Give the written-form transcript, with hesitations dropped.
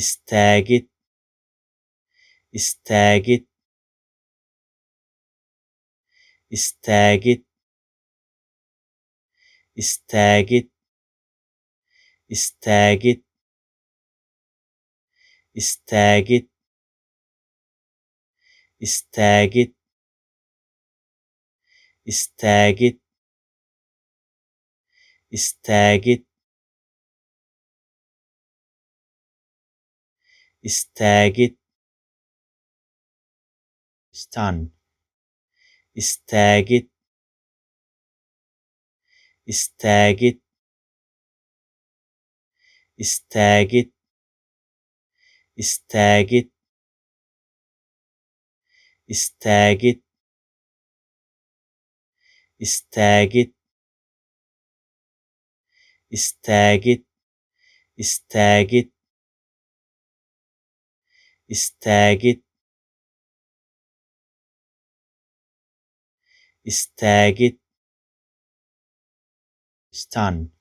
Istaagid, istaagid, istaagid, istaagid, istaagid, istaagid, istaagid, istaagid, istaagid, istaagid. Stand. Istaagid, istaagid, istaagid, istaagid, istaagid, istaagid, istaagid, istaagid, istaagid, istaagid. Stand.